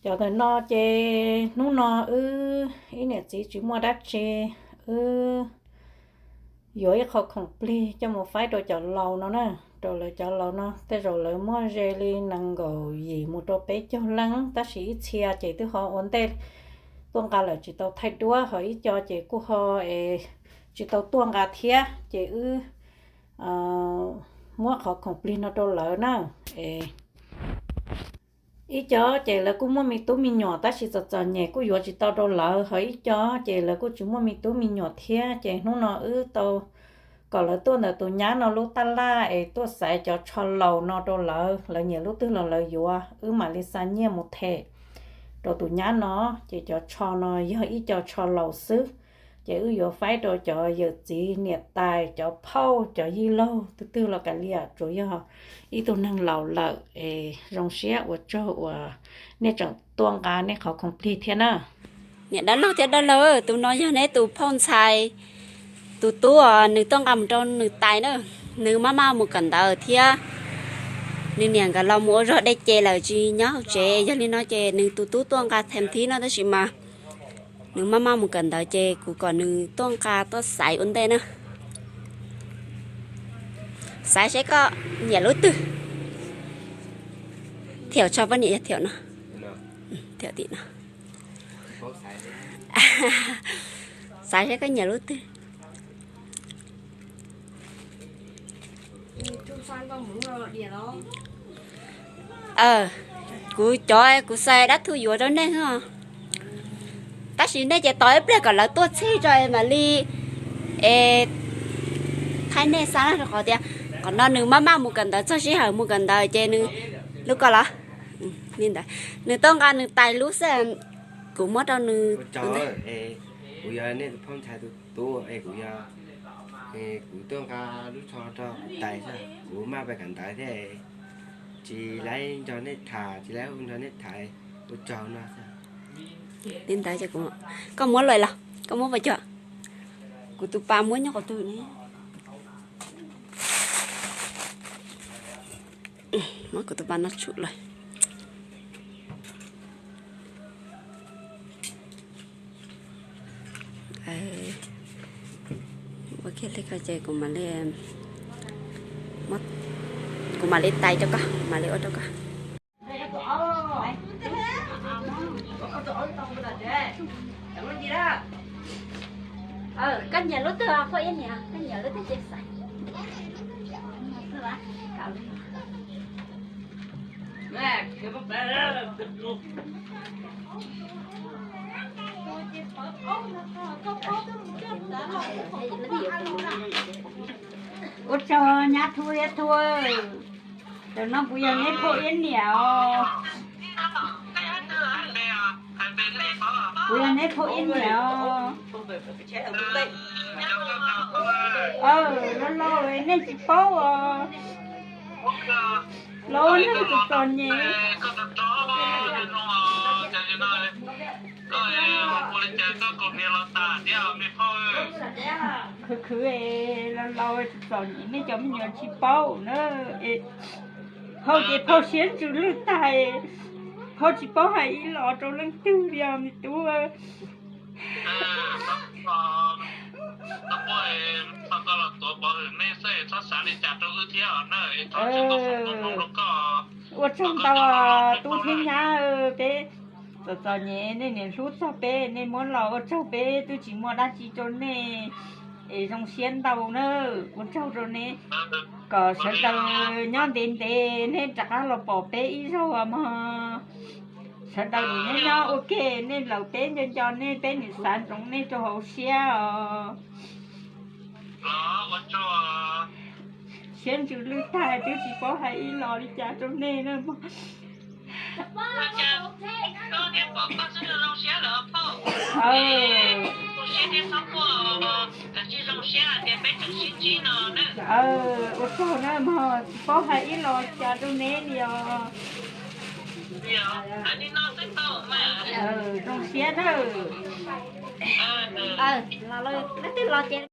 Cov ntawm no ces hnub no wb ib niam txiv tsis muaj dab tsi, wb yuav ib qho khoom plig coj mus faib rau cov laus no na, rau lawv cov laus no. Tej zaum lawv muaj ze li nees nkaum yim mus rau peb caug leej, tab sis ib txhia ces twb ho ua ntej tuaj nqa lawm tsis tau thaij duab, ho ib co ces kuj ho es tsis tau tuaj nqa thiab, ces wb muab qhov khoom plig no rau lawv na. Es ib co ces lawv kuj muaj me tub me nyuam tab sis txom txom nyem kuj yuav tsis tau rau lawv, ho ib co ces lawv kuj tsis muaj me tub me nyuam thiab, ces hnub no wb tau kom lawv tuaj ntawm tus nyab no lub taj laj es tuaj xaiv cov tsho laus no rau lawv, lawv nyiam lub twg los lawv yuav, wb mam li xa nyiaj mus them rau tus nyab no. Ces cov tsho no yog ib co tsho laus xwb, ces wb yuav faib rau cov yawm txiv niam tais, cov phauj, cov yij laug twg twg los kav liam, tsuas yog ib tug neeg laus lawm es zoo siab ua tsaug uas nej tseem tuaj nqa nej qhov khoom plig thiab na. Niam dab laug thiab dab laug, tus no yog neb tus phauj ntxhais tus tub, nws tuaj nqa mus rau nws tais na, nws maj maj mus kawm ntawv thiab nws niam nkawd los mus ua zog dej ces lawm tsis nyob hauv tsev, yog li no ces nws tus tub tuaj nqa them thib no tab sis mas nws maj maj mus kawm ntawv ces kuv kom nws tuaj nqa tuaj xaiv ua ntej na. Xaiv seb koj nyiam lub twg. Thiaum tso poj niam yog thiaum no. Thiaum tim no. Xaiv seb koj nyiam lub twg. Kuv cov kuv xa dab thu yuav rau nej os. Tab sis nej ces tos ib pliag kom lawv tuaj txhij tso mam li es thaij nej xa na, rau qhov tias qhov no nws maj maj mus kawm ntawv txog sij hawm mus kawm ntawv ces nws lub ko los li ntawd, nws tuaj nqa nws tais lub xwb, kuv muab rau nws. Kuv yog nej tus phauj ntxhais tus tub es kuv yog, kuv tuaj nqa lub tsho rau kuv tais xwb, kuv maj pais kawm ntawv thiab, tsis laib nrog nej tham, tsis laib hu nrog nej tham, ua tsaug no xwb. Li ntawd koj muab lawm los koj muab pais cuag, kuv tus pas muab nyob qhov twg ne. Muab kuv tus pas no tshum lawm. Ua kiag li ko ces kuv mam li, kuv mam li tais rau koj, mam li ua rau koj. Koj nyiam lub twg, phauj Iab niam, koj nyiam lub twg ces xaiv. Ua tsaug nyab Thu thiab Thu. Tam no kuv yog neb phauj Iab niam os. Kuv yog neb phauj Iab niam os. Laus laus nej tsis paub os. Laus nej txom txom nyem. Khwv khwv, laus laus txom txom nyem nej cov me nyuam tsis paub na. Phauj ces phauj siab ntsws lwj tag, phauj tsis paub hais ib los rau leej twg li os me tub. Ua tsaug ntau tub thiab nyab, peb txom txom nyem nej niaj hlub txog peb, nej muab los ua tsaug, peb twb tsis muaj dab tsi rau nej es zoo siab ntau na. Ua tsaug rau nej, kom sawv daws nyob ntev ntev nej rov qab los pom peb ib zaug mog. Sawv daws nim nyob nyob ua ke, nej laus peb nco nco nej, peb nim xav ntsoov nej rau hauv siab os. Siab ntsws lwj tag twb tsis paub hais ib los li cas rau nej na mog. Ua tsaug na mog, tsis paub hais ib los cas rau neb li os. Zoo siab nawb. Leej twg los ces